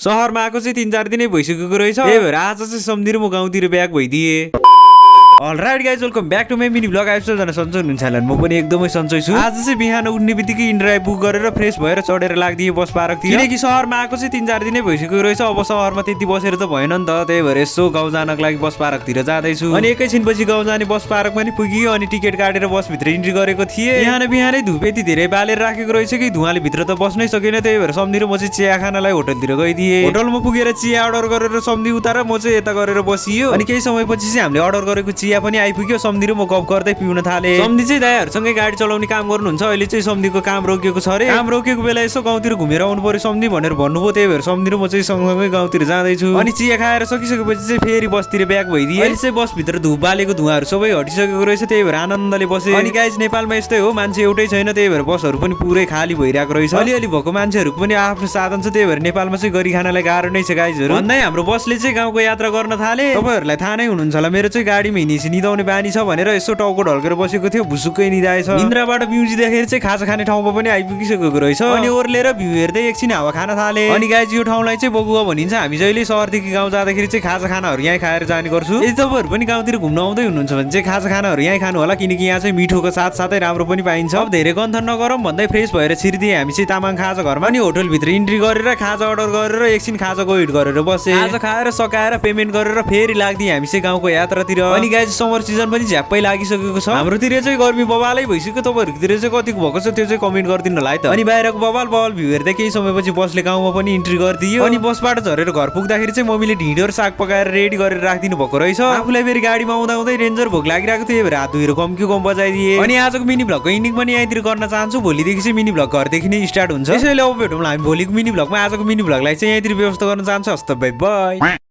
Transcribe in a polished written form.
सहरमा आएको चाहिँ 3-4 दिनै भइसकेको रहेछ। त्यही भएर आज चाहिँ सम्झिएर म गाउँतिर ब्याक भइदिए। Alright guys, welcome back to my mini blog. आइसकेजना सन्चै हुनुहुन्छ होला, म पनि एकदमै सन्चै छु। आज चाहिँ बिहान उठ्ने बित्तिकै इन्ड्राइभ बुक गरेर फ्रेस भएर चढेर लाग्दिए बस पार्कतिर, किनकि सहरमा आएको चाहिँ 3-4 दिनै भइसकेको रहेछ। अब सहरमा त्यति बसेर त भएन नि त, त्यही भएर यसो गाउँ जानक लागि बस पार्कतिर जाँदैछु। अनि एकैछिनपछि गाउँ जाने बस पार्क पनि पुगियो अनि टिकट काटेर बसभित्र इन्ट्री गरेको थिएँ। बिहान बिहानै धुप यति धेरै बालेर राखेको रहेछ कि धुवाले भित्र त बस्नै सकेन। त्यही भएर सम्झिएर म चाहिँ चिया खानलाई होटलतिर गइदिएँ। होटलमा पुगेर चिया अर्डर गरेर सम्झि उतार म चाहिँ यता गरेर बसियो। अनि केही समयपछि चाहिँ हामीले अर्डर गरेको चिया पनि आइपुग्यो। सम्झिएर म गफ गर्दै पिउन थालेँ। सम्झि चाहिँ दाइहरूसँगै गाडी चलाउने काम गर्नुहुन्छ। अहिले चाहिँ सम्झिको काम रोकिएको छ अरे। काम रोकिएको बेला यसो गाउँतिर घुमेर आउनु पर्यो सम्झि भनेर भन्नुभयो। त्यही भएर सम्झिएर म चाहिँ सँगसँगै गाउँतिर जाँदैछु। अनि चिया खाएर सकिसकेपछि चाहिँ फेरि बसतिर ब्याक भइदिएँ। अहिले चाहिँ बसभित्र धुप बालेको धुवाहरू सबै हटिसकेको रहेछ। त्यही भएर आनन्दले बसेँ। अनि गाइज, नेपालमा यस्तै हो, मान्छे एउटै छैन। त्यही भएर बसहरू पनि पुरै खाली भइरहेको रहेछ। अलिअलि भएको मान्छेहरूको पनि आफ्नो साधन छ। त्यही भएर नेपालमा चाहिँ गरी खानलाई गाह्रो नै छ गाइजहरू। भन्दै हाम्रो बसले चाहिँ गाउँको यात्रा गर्न थाले। तपाईँहरूलाई थाहा नै हुनुहुन्छ होला, मेरो चाहिँ गाडीमा हिँडेपछि निदाउने बानी छ भनेर यसो टाउको ढल्केर बसेको थियो। भुसुक्कै निदाएछ। निन्द्राबाट बिउजी देखेर चाहिँ खाजा खाने ठाउँमा पनि आइपुगिसकेको रहेछ। अनि ओर्लेर भ्यू हेर्दै एकछिन हावा खान थाले। अनि गाइज, यो ठाउँलाई चाहिँ बगुवा भनिन्छ। हामी जहिले सहरदेखि गाउँ जाँदाखेरि चाहिँ खाजा खानाहरू यहीँ खाएर जाने गर्छु। यदि तपाईँहरू पनि गाउँतिर घुम्न आउँदै हुनुहुन्छ भने चाहिँ खाजा खानाहरू यहीँ खानु होला, किनकि यहाँ चाहिँ मिठोको साथसाथै राम्रो पनि पाइन्छ। अब धेरै गन्थन नगरौँ भन्दै फ्रेस भएर छिरिदिए हामी चाहिँ तामाङ खाजा घरमा। अनि होटलभित्र इन्ट्री गरेर खाजा अर्डर गरेर एकछिन खाजाको वेट गरेर बसे। खाजा खाएर सकाएर पेमेन्ट गरेर फेरि लाग्दिए हामी चाहिँ गाउँको यात्रातिर। अनि गाइज, समर सिजन पनि झ्याप्पै लागिसकेको छ। हाम्रोतिर चाहिँ गर्मी बबालै भइसक्यो। तपाईँहरूतिर चाहिँ कतिको भएको छ त्यो चाहिँ कमेन्ट गरिदिनु होला है त। अनि बाहिरको बबाल भ्यू हेर्दै केही समयपछि बसले गाउँमा पनि इन्ट्री गरिदियो। अनि बसबाट झरेर घर पुग्दाखेरि चाहिँ मम्मीले ढिँडो र साग पकाएर रेडी गरेर राखिदिनु भएको रहेछ। आफूलाई फेरि गाडीमा आउँदा आउँदै रेन्जर भोक लागिरहेको थियो भएर हात धुएर कम बजाइदिए। अनि आजको मिनी ब्लगको इन्डिङ पनि यहीँतिर गर्न चाहन्छु। भोलिदेखि चाहिँ मिनी ब्लग घरदेखि नै स्टार्ट हुन्छ। त्यसैले अब भेटौँला हामी भोलिको मिनी ब्लगमा। आजको मिनी ब्लगलाई चाहिँ यहीँतिर व्यवस्था गर्न चाहन्छु। हस्त बाइ बाइ।